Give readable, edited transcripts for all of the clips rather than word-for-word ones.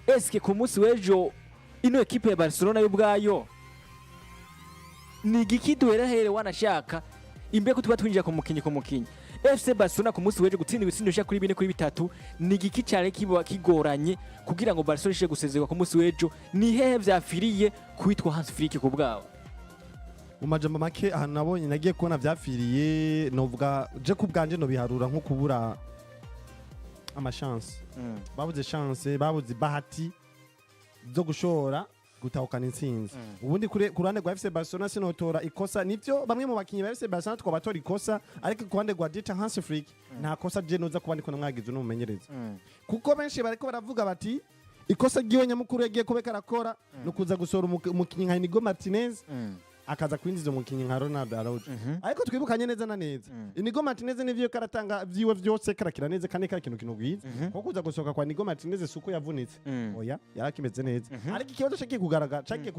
Eske ku munsi w'ejo ino ekipe ya Barcelona y'ubwayo ni igiki duherahere? Wanashaka imbere ko tuba twinjira ku mukinyi FC Barcelona ku munsi w'ejo gutsinda ibitsindo bishika kuri 4-3, ni igiki cyane kiba kigoranye kugira ngo Barcelona ishobore gusezerwa ku munsi w'ejo? Ni hehe vyafiriye kuwitwa Hans Flick ku bwawe? Mu majambo make, ahantu nabonye nagiye kubona vyapfiriye, novuga je ku bwanje nobiharura nko kubura ama chance. Babuze chance, babuze bahati zo gushora gutahukana intsinzi. Ubundi ku ruhande rwa FC Barcelona sinotora ikosa. Nivyo, bamwe mu bakinyi ba FC Barcelona twabatora ikosa, ariko ku ruhande rwa Dieter Hans Flick nta kosa je noza kuba ndiko namwagize n'umumenyereza, kuko benshi bariko baravuga bati ikosa ryiwe nyamukuru yagiye kuba karakora ni ukuza gusohora umukinyi nka Inigo Martinez, akaza kwinjiza umukinyi nka Ronald Araujo. Ariko twibukanye neza na neza, Inigo Martinez nivyo karatanga vyiwe vyose, karakira neza kandi kari ikintu kintu gwiza. Kuko kuza gusohoka kwa Inigo Martinez suko yavunitse, oya, yarakimeze neza. Ariko ikibazo cagiye kugaragara, cagiye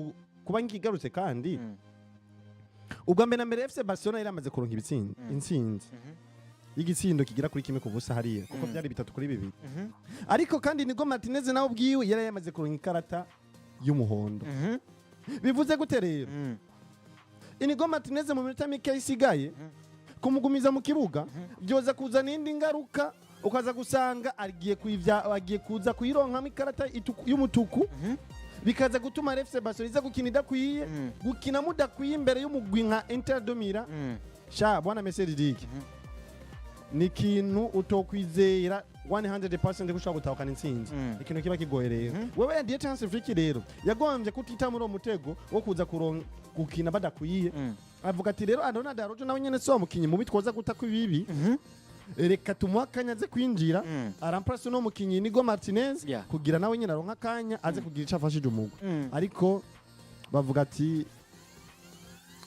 kuba nkigarutse, kandi ubwa mbere na mbere FC Barcelona yari amaze kuronka ibitsinda, intsinzi y'igitsindo kigira kuri 1-0 hariya, kuko byari 3-2. Ariko kandi Inigo Martinez nawe ubwiwe yari yamaze kuronka ikarata y'umuhondo. Bivuze gute rero? Inigo Martinez mu minota mike isigaye kumugumiza mu kibuga byoza kuzana indi ngaruka, ukaza gusanga agiye kuyivya, agiye kuza kuyironkamo ikarata y'umutuku, bikaza gutuma FC Barcelona iza gukina idakwiye. Gukina mudakwiye imbere y'umugwi nka Inter de Milan, sha bwana Messi, ni ikintu utokwizera 100% ko ushobora gutahukana intsinzi. Ikintu kiba kigoye rero. Wewe Dieter Hans Flick rero yagombye kutita muri uwo mutego wo kuza gukina badakwiye. Avuga ati rero Ronald Araujo nawe nyene si wa mukinyi mubi twoza guta ko ibibi, reka tumuhe akanya aze kwinjira aramplasa uno mukinyi Inigo Martinez, kugira nawe nyene aronka akanya aze kugira ico afashije umugwi. Ariko bavuga ati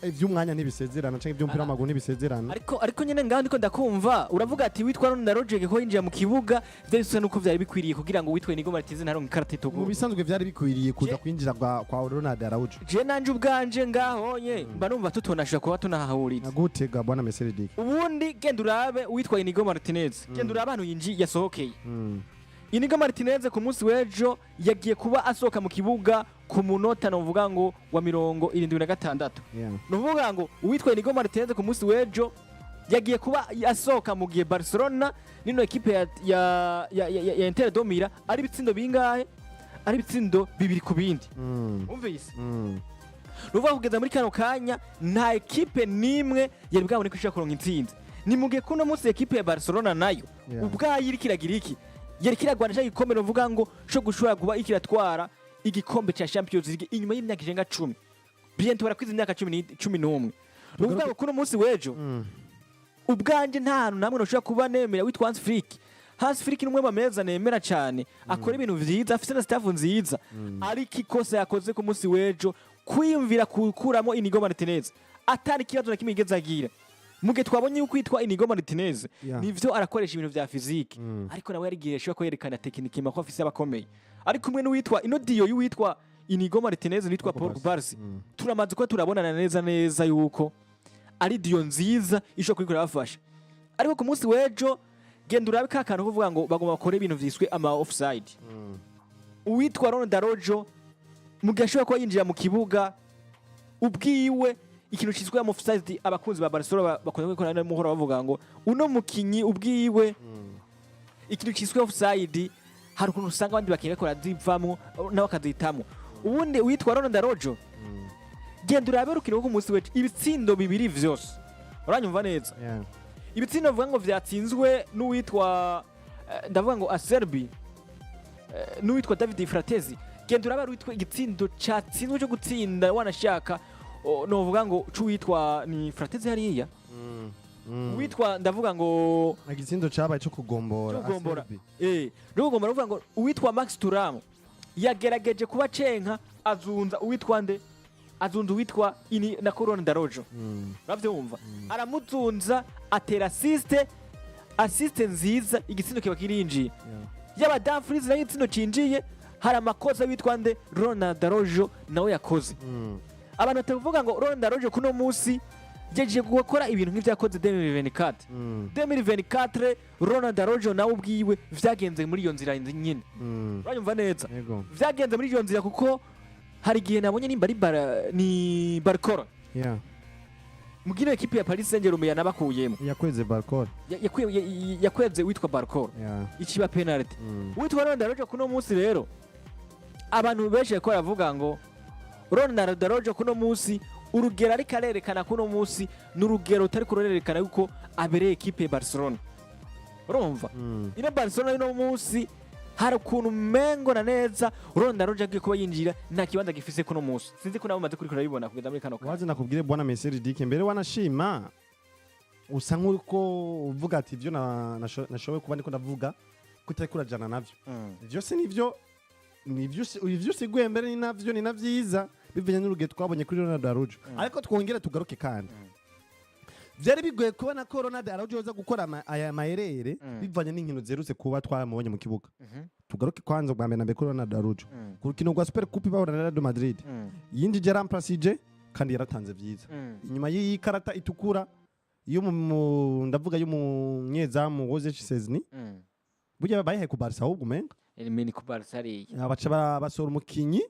ivy'umwanya ntibisezerana, canke ivy'umupira w'amaguru ntibisezerana. Ariko nyene ngaho ndiko ndakumva uravuga ati witwa Ronald Araujo ko yinjiye mu kibuga vyari bisa nuko vyari bikwiriye kugira ngo witwe Inigo Martinez ntaronke ikarata Mu itukura. bisanzwe vyari bikwiriye kuza kwinjira kwa Ronald Araujo. Je nanje ubwanje ngaho nye mba numva tutonashobora kuba tunahahuriza. Nagutega bwana Meseredik. Ubundi genda urabe uwitwa Inigo Martinez, genda urabe ahantu yinjiye yasohokeye. Inigo Martinez ku munsi w'ejo yagiye kuba asohoka mu kibuga ku munota novuga ngo wa 76. Ni ukuvuga ngo uwitwa Inigo Martinez ku munsi w'ejo yagiye kuba asohoka mu gihe Barcelona nino ekipe ya Inter de Milan ari ibitsindo bingahe? Ari ibitsindo 2-2. Umvise? Ni ukuvuga kugeza muri kano kanya nta ekipe n'imwe yari bwabone ko ishobora kuronka intsinzi. Ni mu gihe kuno munsi ekipe ya Barcelona nayo ubwayo iriko iragira iki, yariko iragwana ca gikombe, novuga ngo co gushobora kuba iriko iratwara igikombe ca Champions League inyuma y'imyaka irenga 10, bientôt barakwiza imyaka 11. Ni ukuvuga ngo kuno munsi w'ejo ubwanje nta hantu namwe noshobora kuba nemera witwa Hans Flick. Hans Flick ni umwe mu meza nemera cyane, akora ibintu vyiza, afise na staff nziza, ariko ikosa yakoze ku munsi w'ejo kwiyumvira kukuramo Inigo Martinez atari ikibazo na kimwe yigeze agira, mu gihe twabonye yuko yitwa Inigo Martinez nivyo arakoresha ibintu vya physique, ariko nawe yarigiye ashobora kwerekana technique ko afise abakomeye ari kumwe n'uwitwa ino duo y'uwitwa Inigo Martinez n'uwitwa Paul Cubarsi. Turamaze kuba turabonana neza neza yuko ari duo nziza ishobora kubikora bafasha. Ariko ku munsi w'ejo genda urabe ka kantu kuvuga ngo bagomba bakore ibintu vyiswe ama offside. Uwitwa Ronald Araujo mu gihe ashobora kuba yinjira mu kibuga ubwiwe, ikintu cyiswe ama offside, abakunzi ba Barcelona bakunze kubikora muhora bavuga ngo uno mukinyi ubwiwe ikintu cyiswe offside hari ukuntu usanga abandi bakinyi bariko barazivamwo nawe akazitamo. Ubundi uwitwa Ronald Araujo, genda urabe urukino rwo ku munsi w'ejo, ibitsindo bibiri vyose, uranyumva neza? Yeah. Ibitsindo bavuga ngo vyatsinzwe n'uwitwa ndavuga ngo Acerbi, n'uwitwa David Fratesi. Genda urabe witwa igitsindo catsinzwe cyo gutsinda, wanashaka novuga ngo c'uwitwa ni Fratesi hariya. Uwitwa ndavuga ngo Igitsindo cabaye cyo kugombora. Cyo kugombora. Acerbi. No kugombora, uvuga ngo uwitwa Max Thuram yagerageje kuba cenka, azunza uwitwa nde, azunza uwitwa ini na Ronald Araujo. Uravyumva, aramuzunza, atera assist nziza, igitsindo kiba kirinjiye. Yaba Dumfries nayo igitsindo cinjiye, hari amakosa witwa nde, Ronald Araujo nawe yakoze. Abantu batavuga ngo Ronald Araujo kuno munsi Yagiye gukora ibintu nk'ivyakoze 2024. 2024 Ronald Araujo nawe ubwiwe vyagenze muri iyo nzira nyine. Uranyumva neza? Yego. Vyagenze muri iyo nzira, kuko hari igihe nabonye nimba ari bara, ni Barcola mugino ekipe ya Paris Saint-Germain yanabakuyemo. Yakweze Barcola. Yakweze witwa Barcola, ikiba penalty. Witwa Ronald Araujo kuno munsi rero, abantu benshi bariko baravuga ngo Ronald Araujo kuno munsi, urugero ariko arerekana kuno munsi ni urugero rutari kurerekana yuko abereye ekipe ya Barcelona. Urumva, ino Barcelona y'uno munsi hari ukuntu umengo na neza Ronald Araujo agiye kuba yinjira nta kibanza gifise kuno munsi. Sinzi ko nawe umaze kuriko urabibona kugeza muri kano kanya. Wazi nakubwire, bwana Messi Dike, mbere wanashima usa nk'uko uvuga ati ivyo nashoboye kuba ndiko ndavuga kutari kurajana navyo. Ivyo si nivyo, nivyo ivyo usiguye mbere ni navyo, ni na vyiza bivanye n'urugero twabonye kuri Ronald Araujo. Ariko twongere tugaruke kandi, vyari bigoye kubona ko Ronald Araujo yoza gukora aya mayerere bivanye n'inkino zerutse kuba twamubonye mu kibuga. Tugaruke kwanza bwa mbere na mbere kuri Ronald Araujo. Ku rukino rwa Super Coupe bahura na Real Madrid, yinjije remplacije kandi yaratanze vyiza. Inyuma y'iyi karata itukura yo ndavuga y'umunyezamu Wojciech Szczesny, burya bayihaye ku Barca ahubwo umenga. Ni ku Barca hariya. Baca basohora umukinyi,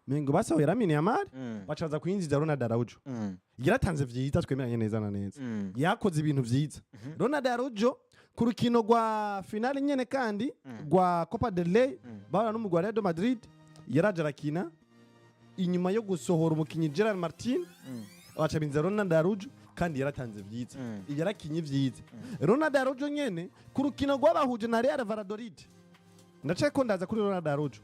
mengo basohoye Lamine Yamal, baca baza kuyinjiza Ronald Araujo. Yaratanze vyiza, twemeranye neza na neza. Yakoze ibintu vyiza Ronald Araujo ku rukino rwa finale nyene kandi rwa Copa del Rey bahura n'umugwi wa Real Madrid. Yaraje arakina inyuma yo gusohora umukinyi Gerard Martin, baca binjiza Ronald Araujo kandi yaratanze vyiza. Yarakinye vyiza Ronald Araujo nyene ku rukino rwabahuje na Real Valladolid. Ndaceko ndaza kuri Ronald Araujo.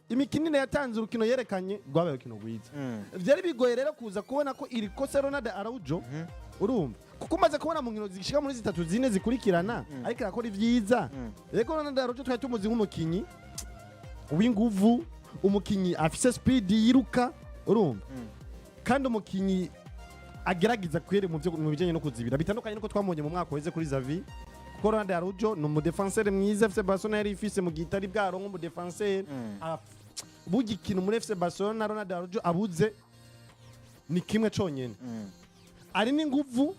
Imikinire yatanze, urukino yerekanye rwabaye urukino rwiza. Vyari bigoye rero kuza kubona ko iri kosa Ronald Araujo, urumva, kuko umaze kubona mu nkino zishika muri zitatu zine zikurikirana ariko arakora ivyiza. Rego, Ronald Araujo twari tumuzi nk'umukinyi w'inguvu, umukinyi afise speed, yiruka, urumva, kandi umukinyi agerageza kwere mu byo mu bijanye no kuzibira, bitandukanye nuko twamubonye mu mwaka weze kuri Xavi, kuko Ronald Araujo ni umudefenseur mwiza FC Barcelona yari ifise mu gihe itari bwaronka umudefenseur. Burya ikintu muri FC Barcelona Ronald Araujo abuze ni kimwe conyene: ari n'inguvu,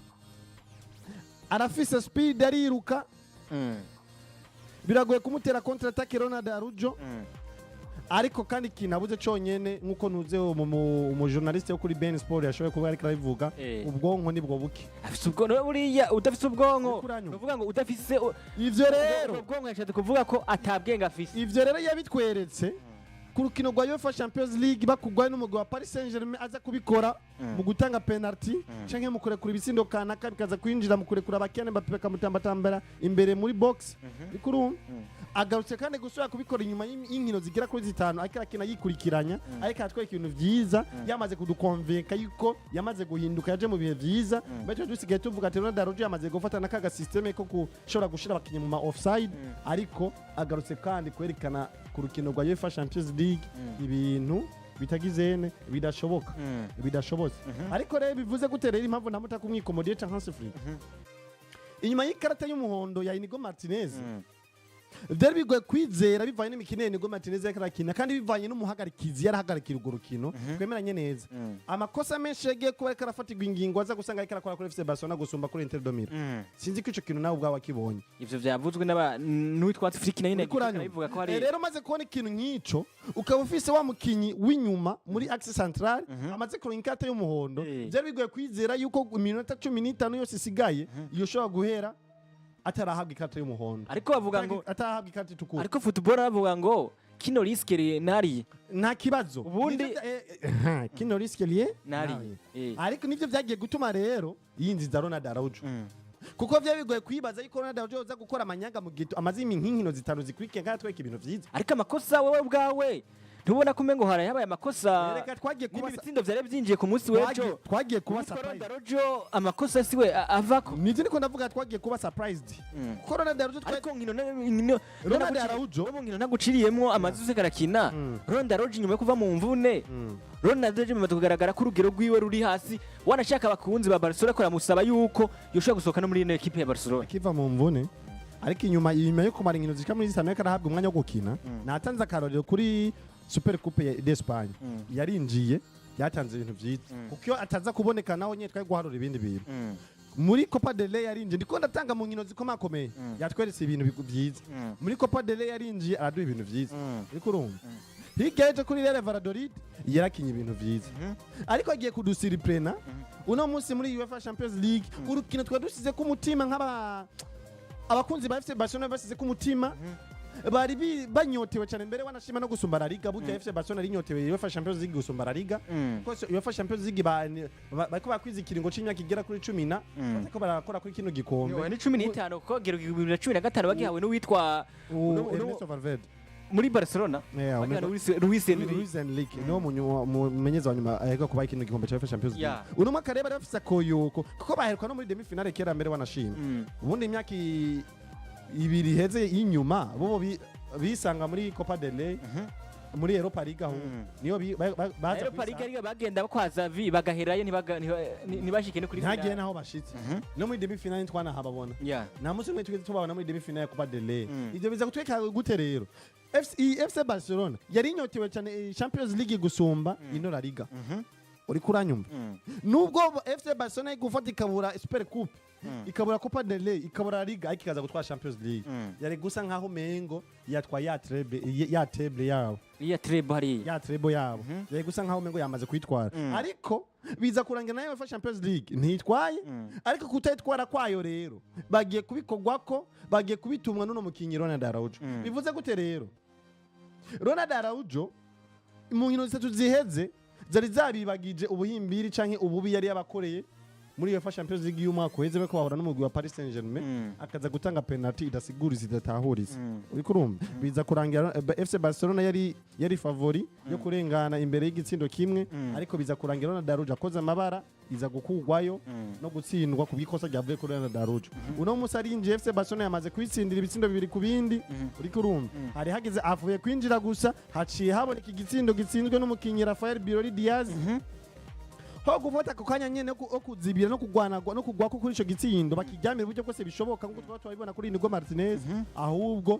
arafise speed, ariruka, biragoye kumutera contre attaque Ronald Araujo. Ariko kandi ikintu abuze conyene, nkuko nuze umujournaliste wo kuri beIN Sport yashoboye kuba ariko arabivuga, ubwonko nibwo buke. Afise ubwonko buriya, udafise ubwonko Uriko uranyumva? Nuvuga ngo udafise Ivyo rero ubwo bwonko, yashatse kuvuga ko atabwenge afise. Ivyo rero yabitweretse ku rukino rwa UEFA Champions League bakugwaye n'umugwi wa Paris Saint-Germain, aza kubikora mu gutanga penalty canke mu kurekura ibitsindo kanaka bikaza kwinjira, mu kurekura abakene Mbappe bakamutambatambara imbere muri box. Uriko urumva, agarutse kandi gusubira kubikora inyuma y'inkino zigera kuri zitanu ariko arakina yikurikiranya, ariko aratwereka ibintu vyiza. Yamaze kudukonvenka yuko yamaze guhinduka, yaje mu bihe vyiza. Mbere dusigaye tuvuga ati Ronald Araujo yamaze gufata na kaga système ko gushobora gushira abakinyi mu ma offside. Ariko agarutse kandi kwerekana ku rukino rwa UEFA Champions League ibintu bitagizene, bidashoboka, bidashobotse. Ariko rero bivuze gute rero impamvu namuta kumwikomodiye canke Hansi Flick inyuma y'ikarata y'umuhondo ya Inigo Martinez? Byari bigoye kwizera bivanye n'imikino ya Inigo Martinez yariko arakina, kandi bivanye n'umuhagarikizi yarahagarikira urwo rukino. Twemeranye neza, amakosa menshi yagiye kuba ariko arafatirwa ingingo aza gusanga ariko arakora kuri FC Barcelona gusumba kuri Inter de Milan. Sinzi ko ico kintu nawe ubwawe wakibonye. Ivyo vyavuzwe n'aba n'uwitwa Flick nayo. Uriko uranyumva? Bivuga ko hari Rero umaze kubona ikintu nk'ico, ukaba ufise wa mukinyi w'inyuma muri axe central amaze kuronka ikarata y'umuhondo, byari bigoye kwizera yuko iminota 15 yose isigaye iyo ushobora guhera atarahabwa ikarata y'umuhondo, Ariko bavuga ngo atarahabwa ikarata itukura. Ariko football bavuga ngo qui ne risque n'a rien. Nta kibazo. Qui ne risque rien. N'a rien. Ariko nivyo vyagiye gutuma rero yinjiza Ronald Araujo, kuko vyari bigoye kwibaza yuko Ronald Araujo yoza gukora amanyanga mu gihe amaze iminkino zitanu zikurikiye kandi atwereka ibintu vyiza. Ariko amakosa, wowe ubwawe ntubona ko umengo haraye habaye amakosa? Reka twagiye kuba Niba ibitsindo vyari byinjiye ku munsi w'ejo, twagiye kuba uwitwa surprised. Ronald Araujo amakosa siwe avako. Nivyo niko ndavuga, twagiye kuba surprised kuko Ronald Araujo Ariko nkino Ronald Araujo no mu nkino naguciriyemwo amazu se karakina. Ronald Araujo inyuma yo kuva mu mvune, Ronald Araujo bimaze kugaragara ko urugero rwiwe ruri hasi. Wanashaka abakunzi ba Barcelona ko ramusaba yuko yoshobora gusohoka no muri ino ekipe ya Barcelona. Akiva mu mvune, ariko inyuma yo kumara inkino zishika muri zitanu ariko arahabwa umwanya wo gukina. Natanze akarorero kuri Super Coupe ya d'Espagne, yarinjiye. Yatanze ibintu vyiza, kuko iyo ataza kuboneka naho nyine twari guharura ibindi bintu. Muri Copa del Rey yarinjiye, ndiko ndatanga mu nkino zikomakomeye, yatweretse ibintu vyiza. Muri Copa del Rey yarinjiye, araduha ibintu vyiza. Uriko urumva, hirya y'ejo kuri Real Valladolid yarakinye ibintu vyiza, ariko agiye kudusurprena uno munsi muri UEFA Champions League, urukino twari dusize ku mutima nk'aba abakunzi ba FC Barcelona basize ku mutima, bari banyotewe cyane mbere wanashima no gusumba La Liga. Burya FC Barcelona rinyotewe UEFA Champions League gusumba La Liga, kuko UEFA Champions League bariko bakwiza ikiringo c'imyaka igera kuri 10 na bariko barakora kuri kino gikombe. Ni 15, kuko gera 2015 bagihawe n'uwitwa Ernesto Valverde. Muri Barcelona Yeah, bagihawe na Luis Enrique. Luis Enrique niwo mumenyereza wa nyuma aheruka kubaha kino gikombe ca UEFA Champions League. Uno mwaka rero bari bafise akoyoko, kuko baheruka no muri demi finale kera mbere wanashima. Ubundi imyaka 2 iheze y'inyuma bo bisanga muri Copa del Rey, muri Europa League, aho niyo baza Europa League kwisanga. ariyo bagenda bakwaza vi bagaherayo, ntibashike no kuri Ntagiye finale. naho bashitse no muri demi finale ntitwanahababona. Nta munsi umwe twigeze tubabona muri demi finale ya Copa del Rey. Ivyo biza kutwereka gute rero? FC Barcelona yari inyotewe cyane Champions League gusumba ino La Liga. Uriko uranyumva? Nubwo FC Barcelona iri gufata ikabura Super Coupe, ikabura Copa del Rey, ikabura La Liga, ariko ikaza gutwara Champions League, yari gusa nkaho mengo yatwaye ya treble yabo. Iya treble hariya. Ya treble yabo yari gusa nkaho mengo yamaze kuyitwara, ariko biza kurangira nayo UEFA Champions League ntitwaye. Ariko kutayitwara kwayo rero bagiye kubikorwako, bagiye kubitumwa n'uno mukinyi Ronald Araujo. Bivuze gute rero? Ronald Araujo mu nkino zitatu ziheze zari zabibagije ubuhimbiri canke ububi yari yabakoreye muri UEFA Champions League y'umwaka uheze, bariko bahura n'umugwi wa Paris Saint-Germain, akaza gutanga penalty idasiguriza, idatahuriza. Uriko urumva, biza kurangira FC Barcelona yari favori yo kurengana imbere y'igitsindo kimwe, ariko biza kurangira Ronald Araujo akoze amabara, iza gukugwayo no gutsindwa ku bw'ikosa ryavuye kuri Ronald Araujo. Uno munsi arinjiye, FC Barcelona yamaze kwitsindira ibitsindo 2-2. Uriko urumva, hari hageze avuye kwinjira gusa, haciye haboneka igitsindo gitsinzwe n'umukinyi Rafael Birori Diaz. Ho gufata ako kanya nyene ko kuzibira no kugwana no kugwa ko kuri ico gitsindo bakiryamira uburyo bwose bishoboka, nkuko twaba twabibona kuri Inigo Martinez, ahubwo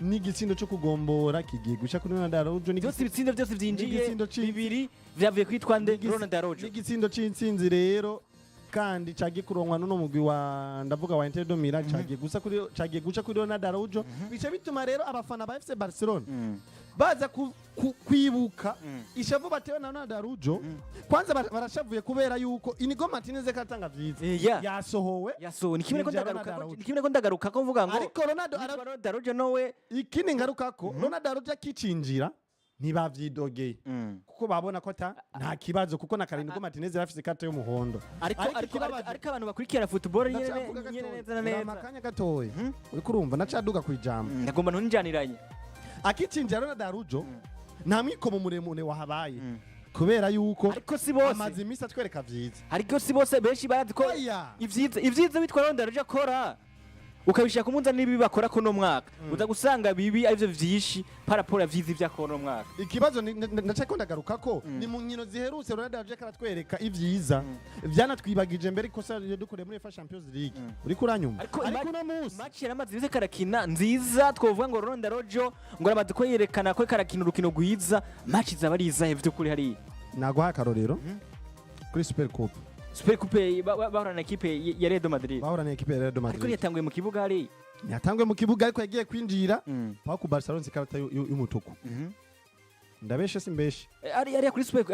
n'igitsindo cyo kugombora kigiye guca kuri Ronald Araujo. Byose, ibitsindo byose byinjiye N'igitsindo bibiri vyavuye kwitwa nde? Ronald Araujo. N'igitsindo c'intsinzi rero kandi cagiye kuronkwa n'uno mugwi wa, ndavuga wa Inter de Milan, cagiye guca kuri Ronald Araujo. Bice bituma rero abafana ba FC Barcelona baza kwibuka ishavu batewe na Ronald Araujo. Kwanza barashavuye kubera yuko Inigo Martinez katanga vyiza, yasohowe. Yaso ni kimwe ko Yinjira ndagaruka Ronald ko Araujo. ni kimwe ko ndagaruka ko mvuga ngo Ariko Ronaldo witwa Ronald Araujo nowe. Ikindi ngarukako, Ronald Araujo akicinjira ntibavyidogeye, kuko babona ko ata nta kibazo, kuko na kare Inigo Martinez yari afise ikarita y'umuhondo. Ariko Ariko ariko ikibabaje- ariko abantu bakurikirana football nyene Ndacavuga nyene gatoya. neza na neza. Urama akanya gatoya, uriko urumva ndacaduga ku ijambo. Ndagomba ntunjaniranye. Akicinjira Ronald Araujo nta mwikomo muremure wahabaye, kubera yuko Ariko si bose. amaze iminsi atwereka vyiza. Ariko si bose, benshi barazi ko Oya. ivyiza witwa Ronald Araujo akora, ukabishaka umunzani n'ibibi bakora kuno mwaka, uza gusanga bibi arivyo vyinshi par rapport à vyiza ivyo akora uno mwaka. Ikibazo ndacako ndagaruka ko ni mu nkino ziherutse Ronald Araujo karatwereka ivyiza, vyanatwibagije mbere ikosa dukoreye muri UEFA Champions League. Uriko uranyumva? Ariko Ariko uno munsi match yaramaze iminsi karakina nziza, twovuga ngo Ronald Araujo ngo aramaze ko yerekana ko karakina urukino rwiza. Match zaba ari izahe vy'ukuri hariya? Naguha akarorero kuri Super Coupe. Super Coupe bahorana na equipe ya Real Madrid. Bahorana equipe ya Real Ariko Madrid. ntiyatanguye mu kibuga hariya. Ntiyatanguye mu kibuga, ariko yagiye kwinjira paka ku Barcelona ikarata y'umutuku. Ndabeshe simbeshe? Ari kuri Super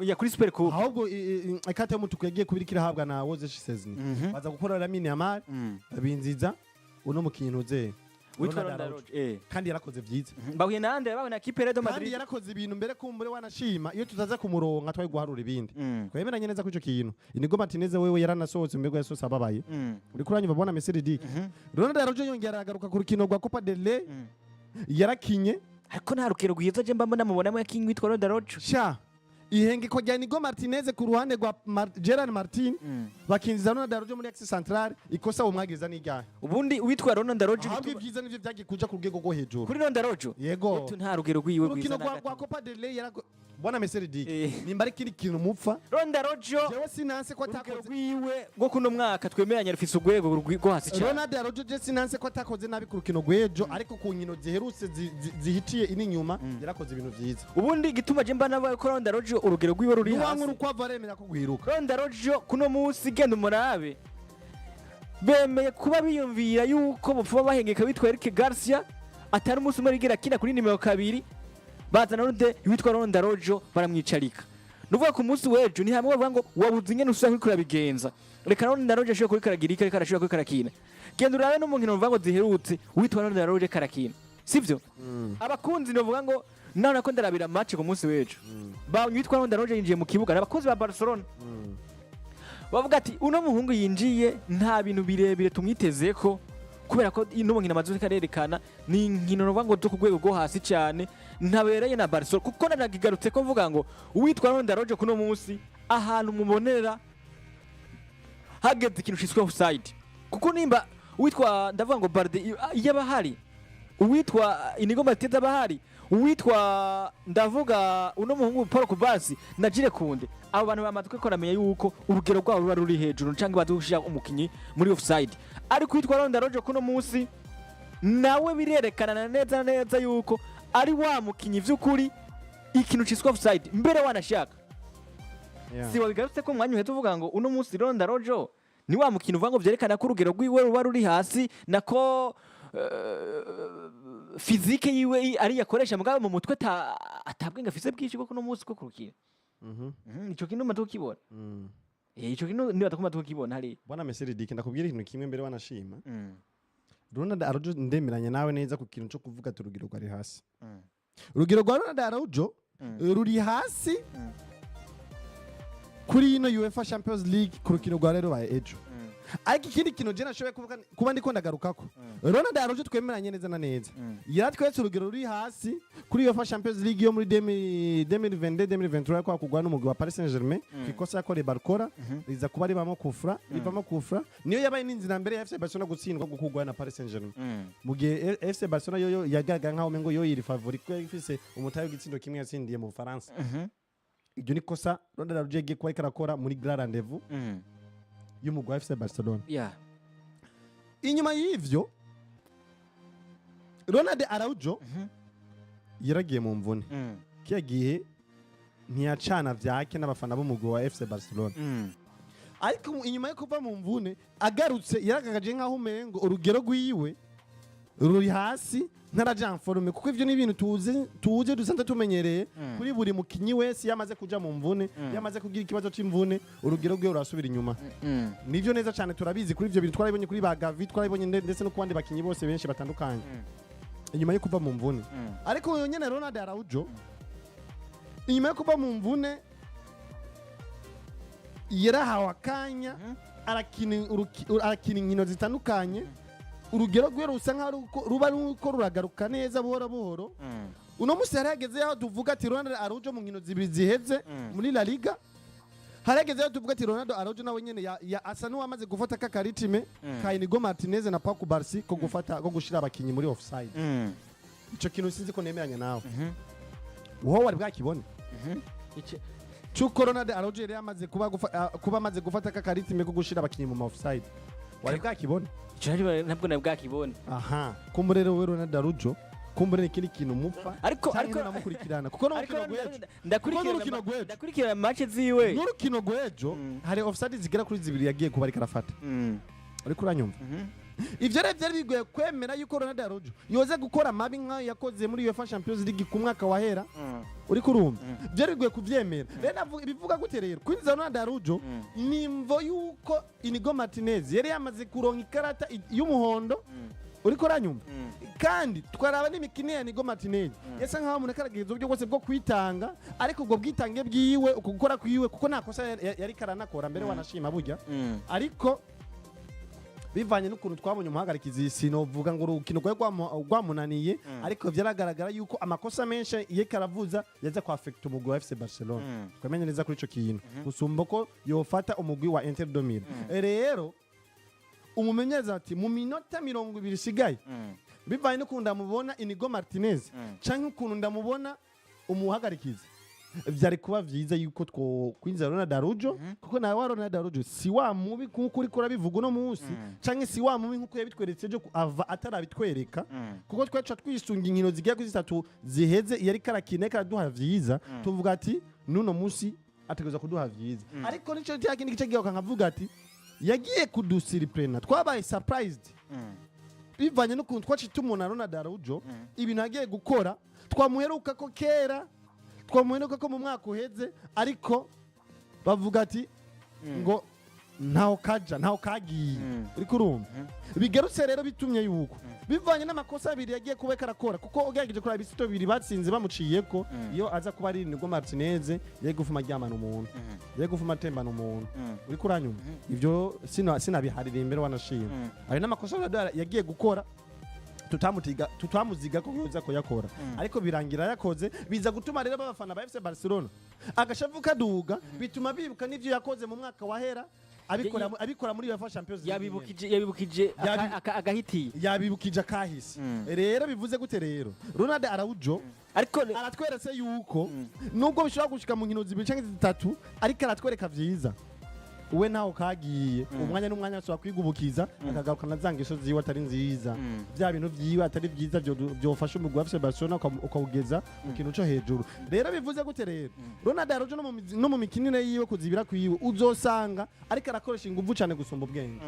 ya kuri Super Coupe. Ahubwo ikarata y'umutuku yagiye kubirika irahabwa na Wojciech Szczesny, baza gukora Lamine Yamal, babinziza uno mukinyi ntuze Witwa Ronald Ronald Araujo. Araujo. Kandi yarakoze vyiza. Bahuye nande? Bahuye na equipe ya Real Kandi Madrid. yarakoze ibintu mbere kumbure wanashima iyo tutaza kumuronka twari guharura ibindi. Twemeranye neza kuri ico kintu. Inigo Martinez wewe yaranasohotse, mbego yasohotse ababaye. Uriko uranyumva, bona Messi Dick? Ronald Araujo yongera aragaruka ku rukino rwa Copa del Rey, yarakinye. Ariko nta rukino rwiza je mba mbona mubonamo yakinye witwa Ronald Araujo. Sha ihengeko rya Inigo Martinez ku ruhande rwa Gerard Martin, bakinjiza Ronald Araujo muri axe central, ikosa umwagiza n'iryahe? Ubundi uwitwa Ronald Araujo Ahubwo ibyiza nivyo vyagiye kuja ku rwego rwo hejuru. Kuri Ronald Araujo Yego. Yetu nta rugero rwiwe rwiza Urukino na rwa gato. Copa del Rey. Bwana Messi Dick, nimba ari ikindi kintu mupfa, Ronald Araujo, jewe sinanse ko urugero atakoze. rwiwe rwo kuno mwaka twemeranya rufise urwego rwo hasi cyane. Ronald Araujo, je sinanse ko atakoze nabi ku rukino rw'ejo, ariko ku nkino ziherutse zihitiye ini nyuma yarakoze ibintu vyiza. Ubundi igituma je mba navuga ko Ronald Araujo urugero rwiwe ruri Nuwanka hasi, urukwavu aremera ko rwiruka. Ronald Araujo kuno munsi, genda umurabe, bemeye kuba biyumvira yuko bopfuba bahengeka witwa Eric Garcia, atari umunsi umwe rigera akina kuri nimero 2, bazana rude witwa Ronald Araujo baramwicarika. Nuvuga ku munsi w'ejo ni hamwe bavuga ngo wabuze ingene usanga uriko urabigenza, reka Ronald Araujo ashobora kuriko aragira iki, ariko arashobora kuriko arakina. Genda urabe no mu nkino bavuga ngo ziherutse, witwa Ronald Araujo karakina, sivyo? Abakunzi novuga ngo nawe nako ndarabira match ku munsi w'ejo, babonye witwa Ronald Araujo yinjiye mu kibuga, n'abakunzi ba Barcelona bavuga ati uno muhungu yinjiye nta bintu birebire tumwitezeko, kubera ko ino nkino amaze karerekana ni inkino novuga ngo zo ku rwego rwo hasi cyane, ntabereye na Barcelona. Kuko nanagigarutse ko mvuga ngo uwitwa Ronald Araujo kuno munsi ahantu mubonera hageze ikintu ciswe offside, kuko nimba uwitwa ndavuga ngo Balde iyo aba ahari, uwitwa Inigo Martinez aba ahari, uwitwa ndavuga uno muhungu Paul Cubarsi na Jules Kounde, abo bantu bamaze kwiko yuko urugero rwabo ruba ruri hejuru canke bazi gushira umukinyi muri offside. Ariko uwitwa Ronald Araujo kuno munsi nawe birerekana na neza na neza yuko ari wa mukinyi vy'ukuri ikintu ciswe offside mbere wanashaka. Si wabigarutse ko umwanya uheze uvuga ngo uno munsi Ronald Araujo ni wa mukino uvuga ngo vyerekana ko urugero rwiwe ruba ruri hasi, nako physique yiwe ari yakoresha, mugabo mu mutwe atabwenge afise bwinshi bwo kuno munsi bwo kurukina. Ico kintu umaze kukibona. Ico kintu niba tumaze kukibona hari. Bwana Messi Dick, ndakubwira ikintu kimwe mbere wanashima. Ronald Araujo, ndemeranya nawe neza ku kintu cyo kuvuga ati urugero rwari hasi. Urugero rwa Ronald Araujo ruri hasi kuri ino UEFA Champions League ku rukino rwa rero rubaye ejo. Ariko ikindi kintu je nashoboye kuvuga kuba ndiko ndagarukako, Ronald Araujo twemeranye neza na neza yaratweretse urugero ruri hasi kuri UEFA Champions League yo muri 2022 2023 kwa kugwa n'umugwi wa Paris Saint-Germain ku ikosa yakoreye Barcola, riza kuba ribamo kufra, rivamo kufra, niyo yabaye n'inzira mbere ya FC Barcelona gutsindwa gukugwa na Paris Saint-Germain, mu gihe FC Barcelona yoyo yagaragara nkaho umengo yo yiri favori kuko yari ifise umutahe w'igitsindo kimwe yatsindiye mu Bufaransa. Iryo ni kosa Ronald Araujo yagiye kuba ariko arakora muri grand rendez-vous y'umugwi wa FC Barcelona. Inyuma y'ivyo, Ronald Araujo yaragiye mu mvune. Kiya gihe ntiyacana vyake n'abafana b'umugwi wa FC Barcelona, ariko inyuma yo kuva mu mvune agarutse yaragaragaje nk'aho umengo urugero rwiwe ruri hasi, ntaraja en forme, kuko ivyo ni ibintu tuzi dusanzwe tumenyereye kuri buri mukinyi wese yamaze kuja mu mvune, yamaze kugira ikibazo c'imvune, urugero rwiwe rurasubira inyuma. Nivyo neza cyane turabizi kuri ivyo bintu, twarabibonye kuri ba Gavi, twarabibonye ndetse no ku bandi bakinyi bose benshi batandukanye inyuma yo kuva mu mvune. Ariko uyu nyene Ronald Araujo inyuma yo kuva mu mvune yarahawe akanya, arakina inkino zitandukanye, urugero rwe rusa nkaho ruba ruko ruragaruka neza buhoro buhoro. Uno munsi hari hageze aho tuvuga ati Ronald Araujo mu nkino zibiri ziheze muri La Liga, hari hageze aho tuvuga ati Ronald Araujo nawe nyene asa n'uwamaze gufata ka rythme ka Inigo Martinez na Pau Cubarsi ko gufata ko gushira abakinyi muri offside. Ico kintu sinzi ko nemeranya nawe, wowe wari bwakibone cuko Ronald Araujo yari yamaze kuba amaze gufata ka rythme ko gushira abakinyi mu ma offside, wari bwakibone? Ico ntabwo nari bwakibone. Aha kumbure rero we Ronald Araujo, kumbure ni ikindi kintu mupfa Ariko canke ariko namukurikirana kuko no ariko mukino gw'ejo, ndakurikirana kuko n'urukino rw'ejo. Ndakurikirana match ziwe. N'urukino rw'ejo hari offside zigera kuri zibiri yagiye kuba ariko arafata. Uriko uranyumva? Ivyo rero vyari bigoye kwemera yuko Ronald Araujo yoze gukora amabi nk'ayo yakoze muri UEFA Champions League ku mwaka wahera. Uriko urumva, vyari bigoye kuvyemera. Rero bivuga gute rero kwinjiza Ronald Araujo? Nimvo yuko Inigo Martinez yari yamaze kuronka ikarata y'umuhondo. Uriko uranyumva? Kandi twaraba n'imikino ya Inigo Martinez, yasa nkaho umuntu akaragereza uburyo bwose bwo kwitanga, ariko ubwo bwitange bwiwe, uko gukora kwiwe, kuko nta kosa yari karanakora mbere wanashima burya, ariko bivanye n'ukuntu twabonye umuhagarikizi, sinovuga ngo urukino rwari rwamunaniye, ariko vyaragaragara yuko amakosa menshi iyo karavuza yaza kwa affect umugwi wa FC Barcelona. Twamenye neza kuri ico kintu gusumba ko yofata umugwi wa Inter de Milan. Rero umumenyereza ati mu minota 20 isigaye, bivanye n'ukuntu ndamubona Inigo Martinez canke ukuntu ndamubona umuhagarikizi. Vyari kuba vyiza yuko two kwinjira Ronald Araujo, kuko nawe wa Ronald Araujo si wa mubi nkuko uriko urabivuga uno munsi, canke si wa mubi nkuko yabitweretse ejo ava atarabitwereka, kuko twaca twisunga inkino zigera kuri zitatu ziheze yariko arakina, ariko araduha vyiza, tuvuga ati nuno munsi ategerezwa kuduha vyiza. Ariko nico cya kindi gice giheruka nkavuga ati yagiye kudusurprena, twabaye surprised bivanye n'ukuntu twaci tumubona Ronald Araujo, ibintu yagiye gukora twamuheruka ko kera, twamuheruka ko mu mwaka uheze, ariko bavuga ati ngo ntaho kaja ntaho kagiye. Uriko urumva bigarutse rero, bitumye yuko bivanye n'amakosa abiri yagiye kuba ariko arakora, kuko ugerageje kuraba ibisito bibiri batsinze bamuciyeko, iyo aza kuba ari Inigo Martinez yari gufuma aryamana umuntu, yari gufuma atembana umuntu. Uriko uranyumva? Ivyo sinabiharira imbere, wanashima ayo n'amakosa Ronaldo yagiye gukora tutamutiga, tutamuziga ko yoza kuyakora, ariko birangira yakoze. Biza gutuma rero abafana ba FC Barcelona agashavu kaduga, bituma bibuka n'ivyo yakoze mu mwaka wahera abikora, abikora muri UEFA Champions League. Yabibukije agahitiye. Yabibukije akahise. Rero bivuze gute rero? Ronald Araujo ariko aratweretse yuko nubwo bishobora gushika mu nkino zibiri canke zitatu, ariko aratwereka vyiza, we ntaho kagiye. Umwanya n'umwanya ashobora kwigubukiza akagarukana za ngeso ziwe atari nziza, bya bintu vyiwe atari vyiza vyofasha umugwi wa FC Barcelona ukawugeza mu kintu co hejuru. Rero bivuze gute rero? Ronald Araujo no mu mikinire yiwe, kuzibira kwiwe, uzosanga ariko arakoresha inguvu cane gusumba ubwenge.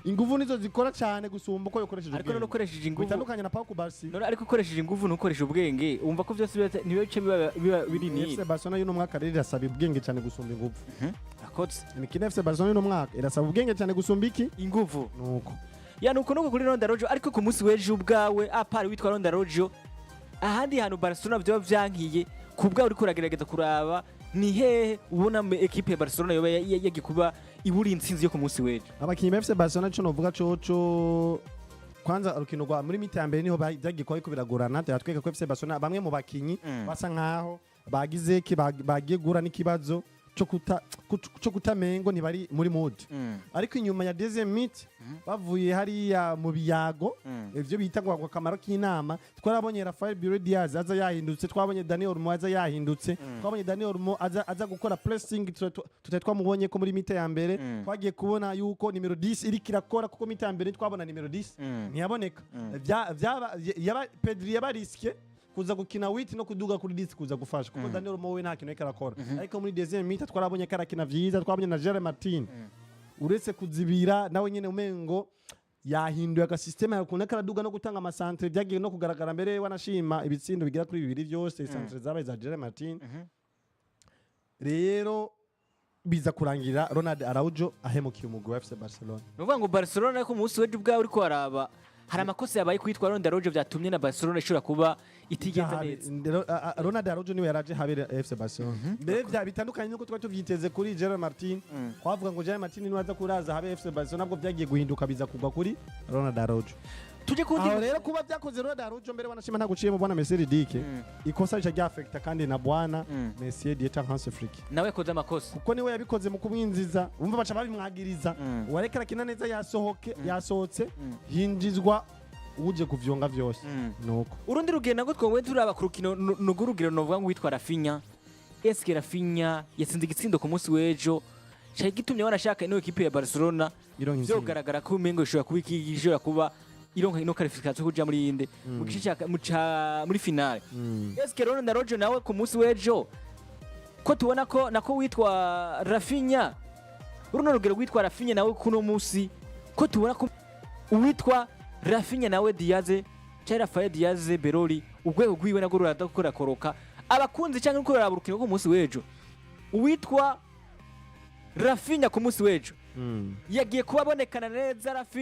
Inguvu nizo zikora cane gusumba uko yokoresheje Ariko none ubwenge. ukoresheje inguvu Bitandukanye na Pau Cubarsí. None ariko ukoresheje inguvu ntukoreshe ubwenge, wumva ko byose ntibice biba biri ni FC Barcelona y'uno mwaka rero irasaba ubwenge cyane gusumba inguvu. Akotse. Imikino ya FC Barcelona y'uno mwaka irasaba ubwenge cyane gusumba iki? Inguvu. Nuko. Ya, nuko nuko kuri Ronald Araujo. Ariko ku munsi w'ejo ubwawe, à part witwa Ronald Araujo, ahandi hantu Barcelona vyoba vyankiye ku bwawe, uriko uragerageza kuraba, ni hehe ubona ekipe ya Barcelona yoba yagiye kuba ibura intsinzi yo ku munsi w'ejo? Abakinyi ba FC Barcelona, ico novuga coco, kwanza urukino rwa muri mi-temps ya mbere niho byagiye kuba biriko biragorana. Turatwereka ko FC Barcelona bamwe mu bakinyi basa nkaho bagize ki bagiye guhura n'ikibazo cyo kutamengo ntibari muri mood. Ariko inyuma ya deuxième mi-temps, bavuye hariya mu biyago, ivyo bita ngo akamaro k'inama, twarabonye Rafael Biro Diaz aza yahindutse, twabonye Daniel Olmo aza yahindutse, twabonye Daniel Olmo aza gukora pressing tutari twamubonye ko muri mi-temps ya mbere. Twagiye kubona yuko nimero 10 iriko irakora, kuko mi-temps ya mbere twabona nimero 10 ntiyaboneka. Yaba Pedri yabarisike kuza gukina huit no kuduga kuri 10 kuza gufasha, kuko Daniel Olmo we nta kintu ariko arakora. Ariko muri deuxième mi-temps twarabonye ko arakina vyiza, twabonye na Gerard Martin, uretse kuzibira, nawe nyene umengo yahinduye agasystème, yakunda karaduga no gutanga amacentre. Byagiye no kugaragara mbere, wanashima ibitsindo bigera kuri bibiri byose centre zabaye za Gerard Martin. Rero biza kurangira Ronald Araujo ahemukiye umugwi wa FC Barcelona. Ni ukuvuga ngo Barcelona ku munsi w'ejo ubwawe uriko waraba, hari amakosa yabaye kwitwa Ronald Araujo byatumye na Barcelona ishobora kuba itigenza neza. Ronald Araujo niwe yaraje habera FC Barcelona mbere, bya bitandukanye nuko twari tuvyiteze kuri Gerard Martin. Twavuga ngo Gerard Martin niwe aza kuraza habe FC Barcelona, nabwo byagiye guhinduka biza kugwa kuri Ronald Araujo. Tuje kundi. Aho rero kuba byakoze Ronald Araujo mbere, wanashima nta guciye mu bwana Messi Dike, ikosa rica ryafekta kandi na bwana Messi Dieter Hans Flick. Nawe yakoze amakosa. Kuko niwe yabikoze mu kumwinjiza, umva baca babimwagiriza. Uwareka arakina neza yasohoke, yasohotse, hinjizwa uje kuvyonga vyose. Nuko. Urundi rugero nabwo twowe turaba ku rukino nurwo urugero novuga ngo witwa Raphinha. Eske Raphinha yatsinze igitsindo ku munsi w'ejo cari gitumye wanashaka ino ekipe ya Barcelona Ironka intsinzi. Vyogaragara ko umengo ishobora kuba ishobora kuba ironka ino qualification kuja muri inde mu gice ca muri finale. Eske Ronald Araujo nawe ku munsi w'ejo, ko tubona ko nako witwa Raphinha, runo rugero rwitwa Raphinha nawe kuno munsi, ko tubona ko uwitwa Raphinha nawe Diaz cyangwa Rafael Diaz Beroli, urwego rwiwe narwo rurada gukora abakunzi cyangwa gukora urukino rwo ku munsi w'ejo, uwitwa Raphinha ku munsi w'ejo yagiye kuba abonekana neza Raphinha.